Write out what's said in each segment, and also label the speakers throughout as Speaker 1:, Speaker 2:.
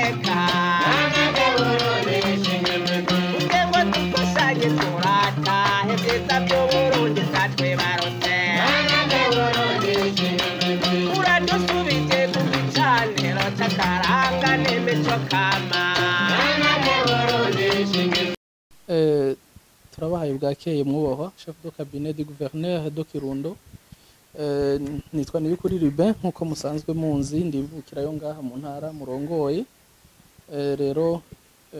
Speaker 1: Iteka ngo dukusanye turata ibyiza by'Uburundi bwatwibarutse, uradusubije ku gicaniro c'akaranga n'imico kama.
Speaker 2: Turabahaye bwakeye, mwubahwa chef de cabinet du gouverneur de Kirundo. Nitwa Niyukuri Ruben, nkuko musanzwe munzi, ndivukirayo ngaha mu ntara murongoye. Rero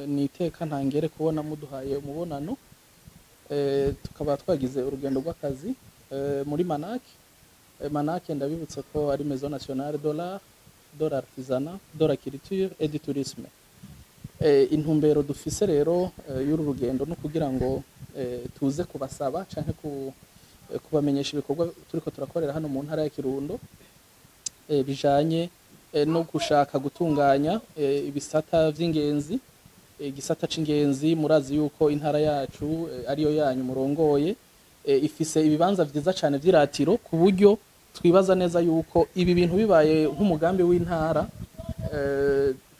Speaker 2: ni iteka ntangere kubona muduhaye umubonano. Tukaba twagize urugendo rw'akazi muri Manak. Manak, ndabibutse ko ari Maison nationale de l'art, de l'artisanat, de la culture et du tourisme. Intumbero dufise rero y'uru rugendo no kugira ngo tuze kubasaba canke kubamenyesha ibikorwa turiko turakorera hano mu ntara ya Kirundo bijanye no gushaka gutunganya ibisata vy'ingenzi. Igisata c'ingenzi, murazi yuko intara yacu ariyo yanyu murongoye ifise ibibanza vyiza cane vy'iratiro, ku buryo twibaza neza yuko ibi bintu bibaye nk'umugambi w'intara,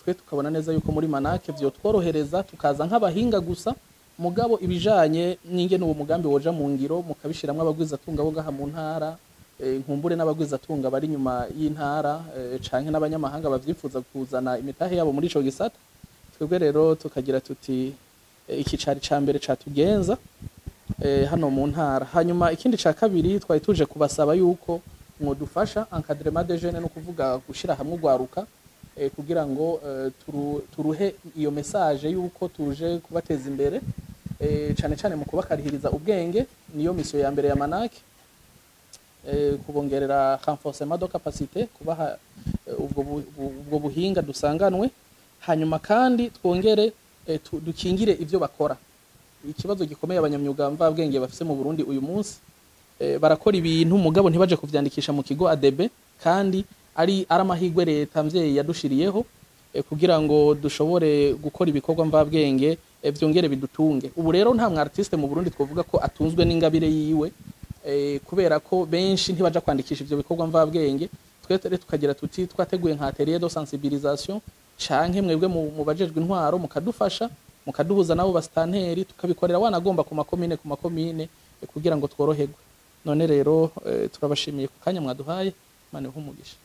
Speaker 2: twe tukabona neza yuko muri Manake vyotworohereza tukaza nk'abahinga gusa, mugabo ibijanye n'ingene uwo mugambi woja mu ngiro mukabishiramwo abagwizatunga bo ngaha mu ntara, nkumbure n'abagwizatunga bari inyuma y'intara, canke n'abanyamahanga bavyifuza kuzana imitahe yabo muri ico gisata. Twebwe rero tukagira tuti iki cari ca mbere catugenza hano mu ntara. Hanyuma ikindi ca kabiri, twari tuje kubasaba yuko mwodufasha encadrement des jeunes, no kuvuga gushira hamwe ugwaruka, kugira ngo turuhe iyo message yuko tuje kubateza imbere, cane cane mu kubakarihiriza ubwenge. Niyo mission ya mbere ya Manake, kubongerera renforcement de capacité, kubaha ubwo buhinga dusanganwe. Hanyuma kandi twongere dukingire ivyo bakora. Ikibazo gikomeye abanyamyuga mvabwenge bafise mu Burundi uyu munsi, barakora ibintu mugabo ntibaje kuvyandikisha mu kigo ADB, kandi ari amahirwe leta mvyeyi yadushiriyeho kugira ngo dushobore gukora ibikorwa mvabwenge vyongere bidutunge. Ubu rero nta mw artiste mu Burundi twovuga ko atunzwe n'ingabire yiwe, kubera ko benshi ntibaja kwandikisha ivyo bikorwa mvabwenge. Twe rero tukagira tuti twateguye nka atelier de sensibilisation, canke mwebwe mu bajejwe intwaro mukadufasha, mukaduhuza nabo basitanteri, tukabikorera wanagomba ku makomine, ku makomine, kugira ngo tworoherwe. None rero turabashimiye ku kanya mwaduhaye. Imana ibahe umugisha.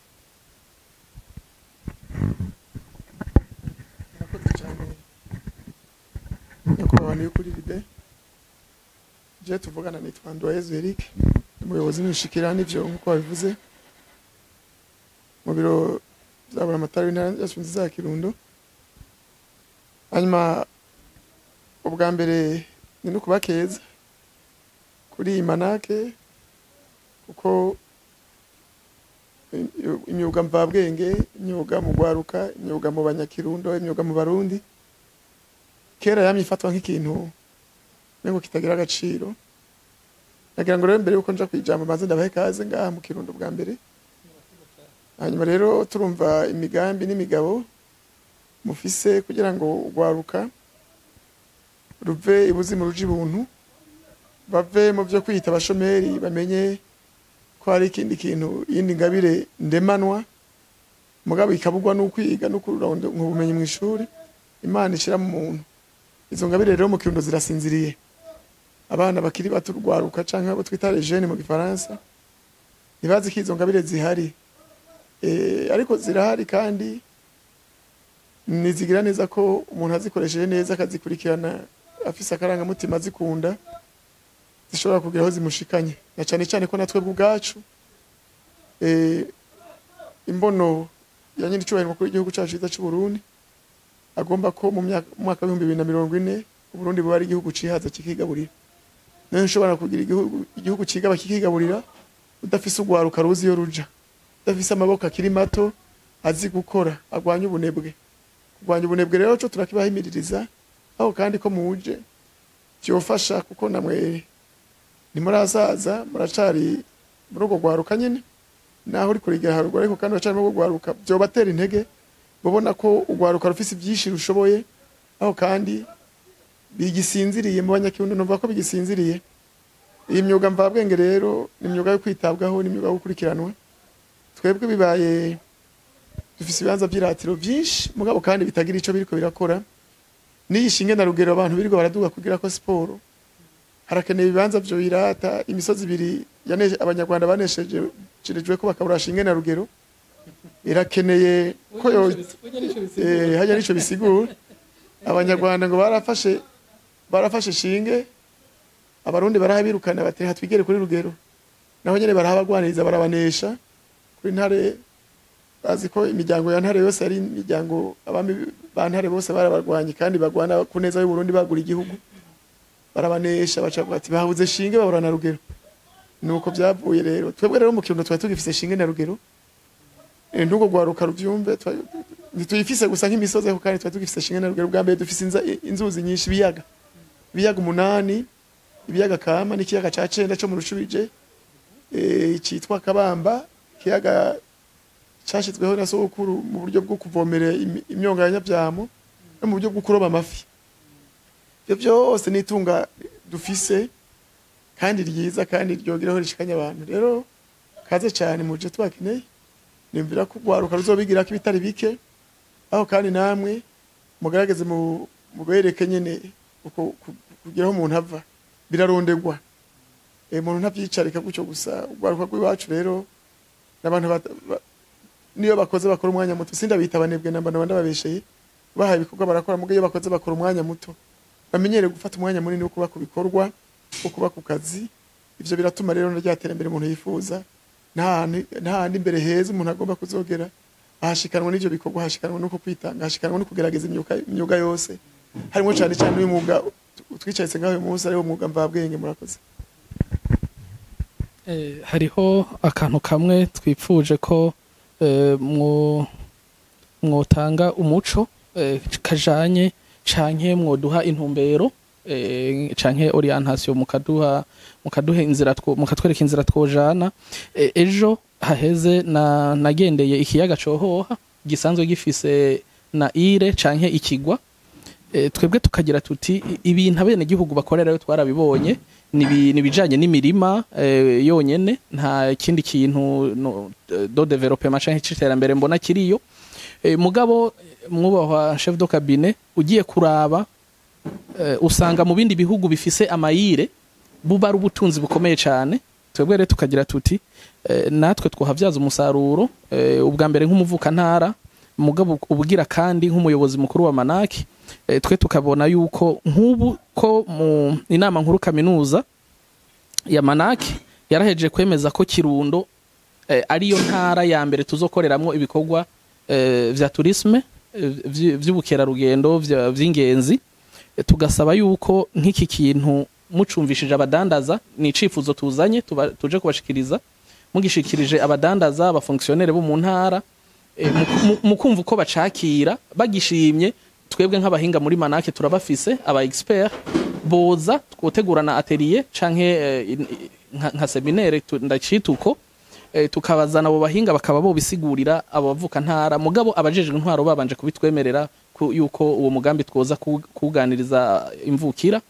Speaker 3: Murakoze cyane, nyakubahwa Niyukuri Ride. Je tuvugana nitwa Nduwayezu Eric, umuyobozi n'ushikira n'ivyo nk'uko babivuze mu biro bya Buramatari w'intara yacu nziza ya Kirundo. Hanyuma ubwa mbere ni no kubakeza kuri iyi Manake, kuko imyuga mvabwenge, imyuga mu gwaruka, imyuga mu banyakirundo, imyuga mu Barundi, kera yamye ifatwa nk'ikintu mengo kitagira agaciro. Nagira ngo rero mbere yuko nja kwijambo maze ndabahe kaze ngaha mu Kirundo bwa mbere. Hanyuma rero turumva imigambi n'imigabo mufise kugira ngo ugwaruka ruve ibuzimu ruja ibuntu, bave mu byo kwita abashomeri, bamenye ko hari ikindi kintu, iyindi ngabire ndemanwa mugabo ikabugwa n'ukwiga no kuronda ubumenyi mu ishuri Imana ishira mu muntu. Izo ngabire rero mu Kirundo zirasinziriye. Abana bakiri bato, urwaruka canke abo twita les jeunes mu gifaransa, ntibazi ko izo ngabire zihari, ariko zirahari, kandi nizigira neza ko umuntu azikoresheje neza, akazikurikirana afise akarangamutima, azikunda, zishobora kugira aho zimushikanye, na cane cane ko natwe ubwacu imbono ya nyiri icubahiro mukuru w'igihugu cacu ciza c'u Burundi agomba ko mu mwaka w'2040 Uburundi buba ari igihugu cihaza kikigaburira. Nayo nshobora kugira igihugu cigaba kikigaburira udafise urwaruka ruzi iyo ruja, udafise amaboko akiri mato azi gukora, agwanya ubunebwe. Kurwanya ubunebwe rero co turakibahimiririza aho, kandi ko muje vyofasha, kuko namwe ntimurasaza, muracari muri urwo rwaruka nyene, naho uri kurigera haruguru, ariko kandi uracari muri urwo rwaruka. Vyobatera intege babona ko urwaruka rufise ivyinshi rushoboye, aho kandi bigisinziriye mu banyakirundo. Numva ko bigisinziriye. Iyi myuga mvabwenge rero ni imyuga yo kwitabwaho, ni imyuga yo gukurikiranwa. Twebwe bibaye Dufise ibibanza vy'iratiro vyinshi, mugabo kandi bitagira ico biriko birakora. N'iyi Shinge na Rugero abantu birirwa baraduga kugira ko siporo, harakenewe ibibanza vyo birata. Imisozi ibiri Abanyarwanda banesheje ko bakabura Shinge na Rugero, irakeneye ko yo hajya nico bisigura. Abanyarwanda ngo barafashe Shinge, Abarundi barahabirukana bati hatwigere kuri Rugero, naho nyene barahabagwaniriza barabanesha. Kuri Ntare bazi ko imiryango ya Ntare yose ari imiryango, abami ba Ntare bose barabarwanye kandi bagwana ku neza y'u Burundi, bagura igihugu, barabanesha, baca bati babuze Shinge babura na Rugero. Nuko byavuye rero. Twebwe rero mu Kirundo twari tugifise Shinge na Rugero, ntugo gwaruka ruvyumve, ntituyifise gusa nk'imisozi, ariko kandi twari tugifise Shinge na Rugero. Bwa mbere dufise inzuzi nyinshi, ibiyaga 8, ibiyaga Kama n'ikiyaga ca cenda co mu Rushubije, citwa Kabamba, ikiyaga cashizweho na sokuru mu buryo bwo kuvomera imyonga ya Nyavyamo no mu buryo bwo kuroba amafi. Ivyo vyose n'itunga dufise kandi ryiza kandi ryogeraho rishikanye abantu. Rero kaze cyane muje tubakeneye, nimvira ko rwaruka ruzobigira ko ibitari bike aho, kandi namwe mugerageze mubereke nyene uko kugeraho umuntu ava birarondegwa. Umuntu ntavyicarika gutyo gusa. Urwaruka rw'iwacu rero n'abantu niyo bakoze bakora umwanya muto, sindabita abanebwe namba ndababesheye, bahaye ibikorwa barakora, muga iyo bakoze bakora umwanya muto, bamenyere gufata umwanya munini wo kuba ku bikorwa, wo kuba ku kazi. Ivyo biratuma rero rya terambere umuntu yifuza, nta handi imbere heza umuntu agomba kuzogera, ahashikanwa n'ivyo bikorwa, ahashikanwa no kwitanga, ahashikanwa no kugerageza imyuga yose, harimo cyane cyane uyu mwuga utwicaritse ngaho uyu munsi, ariwo mwuga mvabwenge. Murakoze.
Speaker 2: Hariho akantu kamwe twipfuje ko mwotanga umuco kajanye canke mwoduha intumbero canke orientation, mukaduha inzira, mukatwereka inzira twojana. Ejo haheze nagendeye ikiyaga Cohoha gisanzwe gifise na ire canke ikigwa. Twebwe tukagira tuti ibintu abene gihugu bakorera yo twarabibonye, ni bijanye n'imirima yonyene, nta kindi kintu do development canke c'iterambere mbona kiriyo. Mugabo mwubahwa chef de cabinet, ugiye kuraba usanga mu bindi bihugu bifise amayire buba ari ubutunzi bukomeye cyane. Twebwe rero tukagira tuti natwe twohavyaza umusaruro, ubwa mbere nk'umuvuka ntara, mugabo ubugira kandi nk'umuyobozi mukuru wa Manaki. Twe tukabona yuko nk'ubu ko mu inama nkuru kaminuza ya Manaki yarahejeje kwemeza ko Kirundo ariyo ntara ya mbere tuzokoreramwo ibikorwa vya tourisme, vy'ubukerarugendo, vy'ingenzi. Tugasaba yuko nk'iki kintu mucumvishije abadandaza, ni icifuzo tuzanye tuje kubashikiriza, mugishikirije abadandaza, abafonctionnaire bo mu ntara, mukumva uko bacakira bagishimye. Twebwe nk'abahinga muri Manake turabafise aba expert boza twotegurana atelier canke nka seminaire ndacituko, tukabazana abo bahinga bakaba bo bisigurira abavuka ntara, mugabo abajejwe intwaro babanje kubitwemerera yuko uwo mugambi twoza kuganiriza imvukira.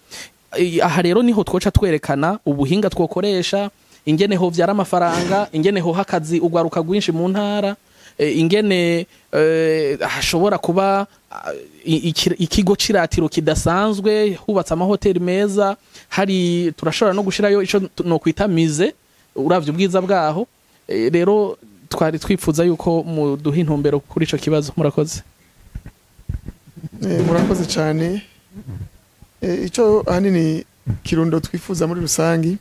Speaker 2: Aha rero niho twoca twerekana ubuhinga twokoresha, ingene ho vyara amafaranga, ingene ho hakazi ugwaruka gwinshi mu ntara, ingene hashobora kuba ikigo ciratiro kidasanzwe, hubatse amahoteli meza, hari turashobora no gushirayo ico no kwita mize uravye ubwiza bwaho. Rero twari twipfuza yuko muduha intumbero kuri ico kibazo. Murakoze.
Speaker 3: Murakoze cyane. Ico ahanini Kirundo twifuza muri rusangi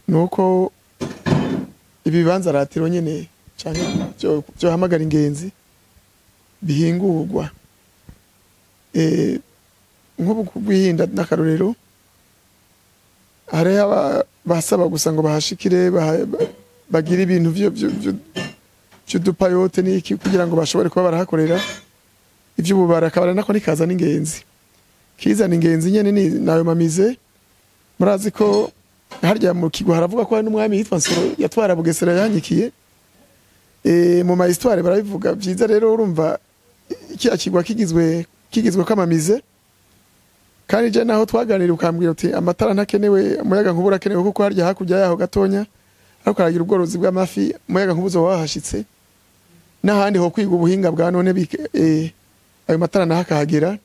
Speaker 3: nuko ibibanza ratiro nyene canke byo hamagara ingenzi bihingurwa. Nk'ubu kubwihinda n'akarorero, hari basaba gusa ngo bahashikire bagira ibintu vy'udupayote n'iki kugira ngo bashobore kuba barahakorera ivy'ububara, akabara nako nikaza n'ingenzi, kizana ingenzi nyene ni nayo mamize. Murazi ko harya mu kigo haravuga ko hari n'umwami yitwa Nsoro yatwara Bugesera yanyikiye, mu ma histoire barabivuga vyiza. Rero urumva iki kigwa kigizwe kamamize, kandi je naho twaganira ukambwira uti amatara ntakenewe, umuyaga nkuba urakenewe kuko harya hakurya yaho gatonya ariko haragira ubworozi bw'amafi, umuyaga nkuba uzoba wahashitse. N'ahandi ho kwiga ubuhinga bwa none, ayo matara naho akahagera,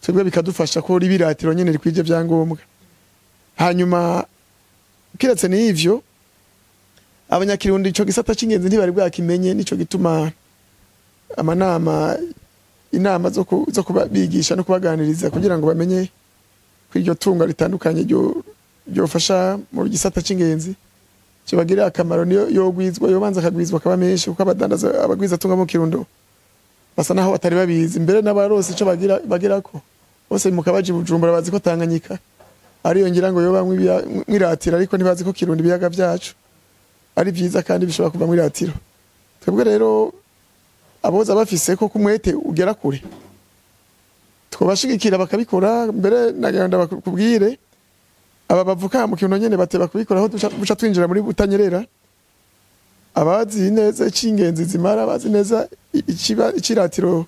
Speaker 3: twebwe bikadufasha ko ribiratiro nyene rikwije vyangombwa. Hanyuma kiretse n'ivyo, Abanyakirundi ico gisata c'ingenzi ntibari bwakimenye. Nico gituma amanama, inama zo kubabigisha no kubaganiriza kugira ngo bamenye ko iryo tunga ritandukanye ryo ryofasha mu gisata c'ingenzi, kibagirira akamaro, niyo yogwizwa, yobanza akagwizwa akaba menshi, kuko abadandaza, abagwiza tunga mu Kirundo basa naho batari babizi. Mbere n'abarose ico bagira bagirako bose mu kabaji Bujumbura bazi ko Tanganyika ariyo ngira ngo yoba mwiratira, ariko ntibazi ko Kirundo ibiyaga byacu ari byiza kandi bishobora kuva mwiratiro. Twebwe rero aboza bafise ko kumwete ugera kure, twobashigikira bakabikora. Mbere nagenda bakubwire, aba bavuka mu Kirundo nyene bateba kubikora, aho duca twinjira muri Butanyerera. Abazi neza icingenzi zimara, abazi neza iciratiro,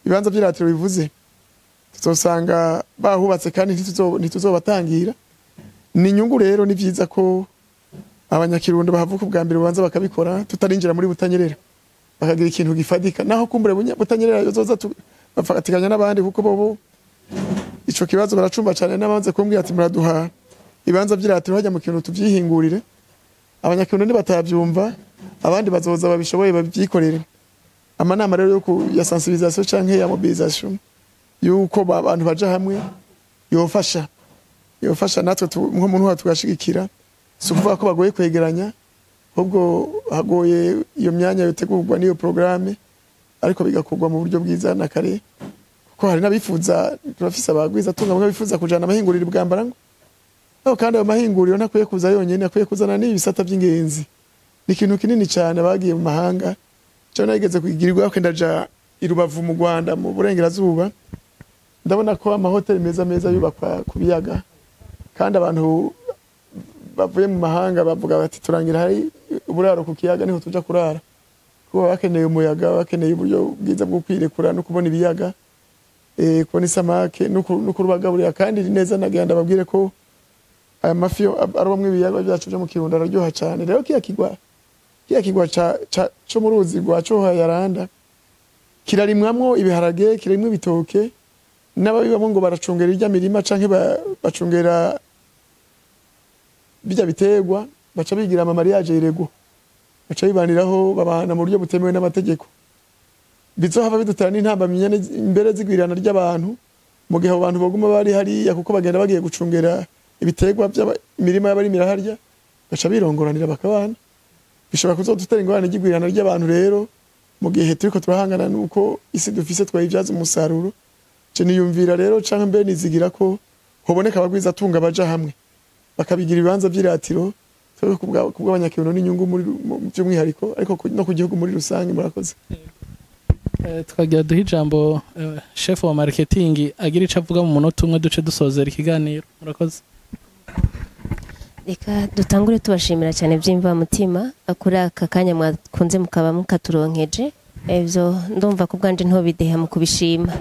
Speaker 3: ibibanza vy'iratiro bivuze, tuzosanga bahubatse kandi ntituzobatangira. Ni inyungu rero, ni vyiza ko Abanyakirundo bahavuka ubwa mbere babanza bakabikora tutarinjira muri Butanyerera, bakagira ikintu gifadika. Naho kumbure Butanyerera yozoza bafatikanya n'abandi, kuko bobo ico kibazo baracumba cane. N'abanze kumbwira ati: "Muraduha ibibanza vy'iratiro hajya mu kintu tuvyihingurire." Abanyakirundo ntibatavyumva, abandi bazoza babishoboye babyikorere. Amanama rero ya sensibilisation canke ya mobilisation, yuko abantu baja hamwe, yofasha natwe nko muntu tugashigikira. Si ukuvuga ko bagoye kwegeranya, ahubwo hagoye iyo myanya yotegurwa n'iyo programme, ariko bigakorwa mu buryo bwiza na kare, kuko hari n'abifuza, turafise abagwiza tunga bamwe bifuza kujana amahinguriro bwambarango. Aho kandi ayo mahinguriro ntakwiye kuza yonyene, akwiye kuzana n'ibisata by'ingenzi. Ni ikintu kinini cyane. Bagiye mu mahanga, cyo nageze kugirirwa ko ndaja i Rubavu mu Rwanda mu burengerazuba, ndabona ko amahoteli meza meza yubakwa ku biyaga, kandi abantu bavuye mu mahanga bavuga bati: "Turangira hari uburaro ku kiyaga, niho tuja kurara," kuko baba bakeneye umuyaga, bakeneye uburyo bwiza bwo kwirekura no kubona ibiyaga, kubona isamake no kurubagaburira kandi neza. Nagira ndababwire ko aya mafi yo arobamwo ibiyaga byacu byo mu Kirundo araryoha cyane. Rero kiya kigwa ca co mu ruzi rwa Coha Yaranda kirarimwamwo ibiharage, kirimwo ibitoke, n'ababibamwo ngo baracungera irya mirima canke bacungera bijya biterwa, baca bigira ama mariage irego, baca bibaniraho, babana mu buryo butemewe n'amategeko. Bizohava bidutera n'intambamyi nyene imbere zigwirana ry'abantu, mu gihe abo bantu baguma bari hariya, kuko bagenda bagiye gucungera ibiterwa imirima y'abarimira harya, baca birongoranira bakabana. Bishobora kuzodutera ingorane ry'igwirana ry'abantu. Rero mu gihe turiko turahangana nuko isi dufise twayibyaza umusaruro, je niyumvira rero canke mbe nizigira ko hoboneka abagwiza tunga baja hamwe bakabigira ibibanza vy'iratiro, twebwe kubw'Abanyakirundo n'inyungu muri by'umwihariko, ariko no ku gihugu muri rusange. Murakoze.
Speaker 2: Twagira duhe ijambo chef wa marketing agira ico avuga mu munota umwe, duce dusozera ikiganiro. Murakoze.
Speaker 4: Reka dutangure tubashimira cyane by'imvamutima kuri aka kanya mwakunze mukaba mukaturonkeje. Ibyo ndumva ku bwanje ntobideha mu kubishima.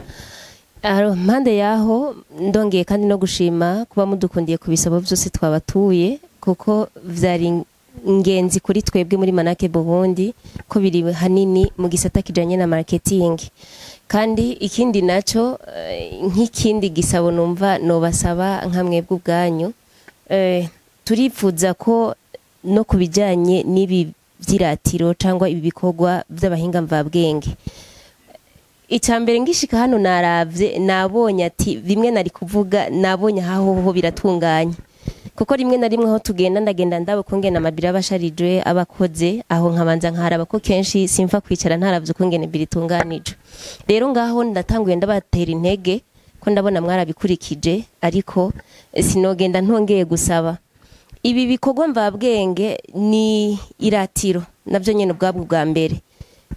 Speaker 4: Aro, mpande yaho ndongeye kandi no gushima kuba mudukundiye ku bisabo byose twabatuye, kuko vyari ingenzi kuri twebwe muri Manake Burundi, ko biri hanini mu gisata kijanye na marketing. Kandi ikindi naco, nk'ikindi gisabo numva nobasaba nka mwebwe ubwanyu, turipfuza ko no ku bijyanye n'ibi by'iratiro cyangwa ibi bikorwa by'abahinga mvabwenge, icya mbere ngishika hano naravye, nabonye ati bimwe nari kuvuga, nabonye aho ho biratunganye, kuko rimwe na rimwe aho tugenda ndagenda ndaba ukungene amabiro aba asharijwe, abakoze aho, nkabanza nkaraba, ko kenshi simfa kwicara ntaravye ukungene biro itunganijwe. Rero ngaho ndatanguye ndabatera intege ko ndabona mwarabikurikije, ariko sinogenda ntongeye gusaba. Ibi bikorwa mvabwenge ni iratiro nabyo nyene ubwabwo bwa mbere,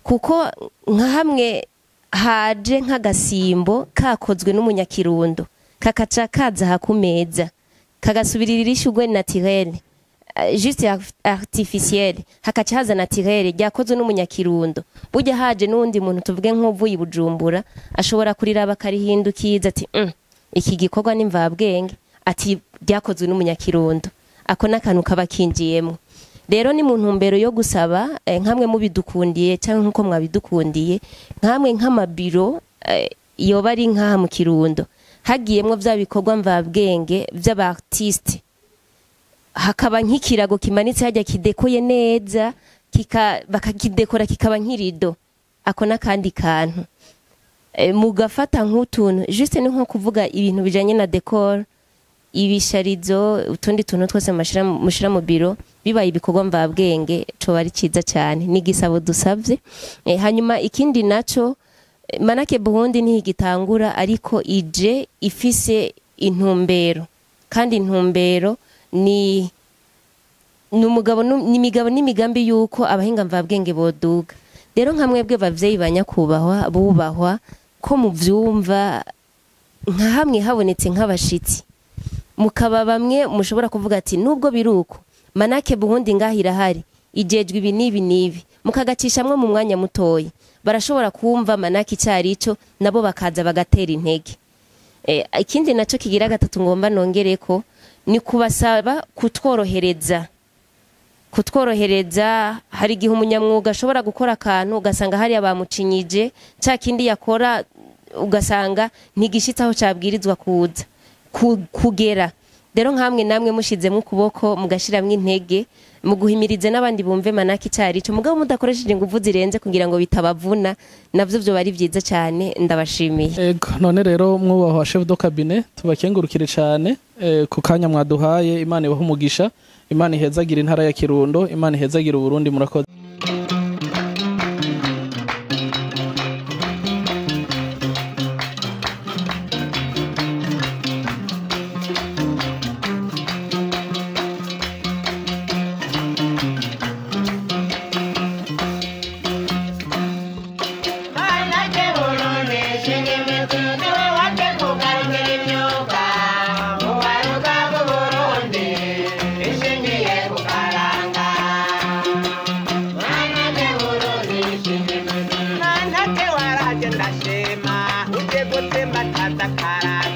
Speaker 4: kuko nka hamwe haje nk'agasimbo kakozwe n'Umunyakirundo, kakaca kaza aha ku meza, kagasubirira ishugwe naturel, juste artificiel, hakaca haza naturel ryakozwe n'Umunyakirundo, burya haje n'uwundi muntu, tuvuge nk'uvuye i Bujumbura, ashobora kuriraba akarihindukiza ati: Iki gikorwa ni mvabwenge," ati ryakozwe n'Umunyakirundo. Ako n'akantu kaba kinjiyemwo. Rero ni mu ntumbero yo gusaba nkamwe mubidukundiye cyangwa nkuko mwabidukundiye, nkamwe nk'amabiro yoba ari nkaha mu Kirundo hagiyemwo vya bikorwa mvabwenge vy'aba artiste, hakaba nk'ikirago kimanitse hajya kidekoye neza, bakakidekora kikaba nk'irido. Ako n'akandi kantu mugafata nk'utuntu juste ni nko kuvuga ibintu bijanye na décor, ibisharizo, utundi tuntu twose mushira mu biro, bibaye ibikorwa mvabwenge coba ari ciza cyane. Ni igisabo dusavye. Hanyuma ikindi naco, Manake Burundi ntigitangura, ariko ije ifise intumbero, kandi intumbero ni numugabo n'imigabo n'imigambi yuko abahinga mvabwenge boduga. Rero nka mwebwe bavyeyi banyakubahwa bubahwa ko muvyumva, nka hamwe habonetse nk'abashitsi mukaba bamwe mushobora kuvuga ati nubwo biruko Manake Burundi ngaho irahari, ijejwe ibi n'ibi n'ibi, mukagacishamwo mu mwanya mutoyi, barashobora kumva Manake icarico, nabo bakaza bagatera intege. Ikindi naco kigira gatatu ngomba nongereko ni kubasaba kutworohereza. Hari igihe umunyamwuga ashobora gukora akantu ugasanga hariya bamucinyije, ca kindi yakora ugasanga ntigishitse aho cabwirizwa kuza kugera. Rero nkamwe namwe mushizemo ukuboko mugashiramwo intege muguhimirize n'abandi bumve Manake icarico, mugabo mudakoresheje inguvu zirenze kugira ngo bitabavuna, navyo vyoba ari vyiza cyane. Ndabashimiye.
Speaker 2: Ego, none rero mwubahwa chef de cabinet, tubakengurukire cyane ku kanya mwaduhaye. Imana ibahe umugisha, Imana ihezagira intara ya Kirundo, Imana ihezagira Uburundi. Murakoze.
Speaker 1: Manake Burundi shinga imizi, niwe waje kugarukira imyuga uwaruka bw'Uburundi ishingiye ku karanga. Manake Burundi shinga imizi, Manake waraje ndashima, uje gutsimbataza akaranga.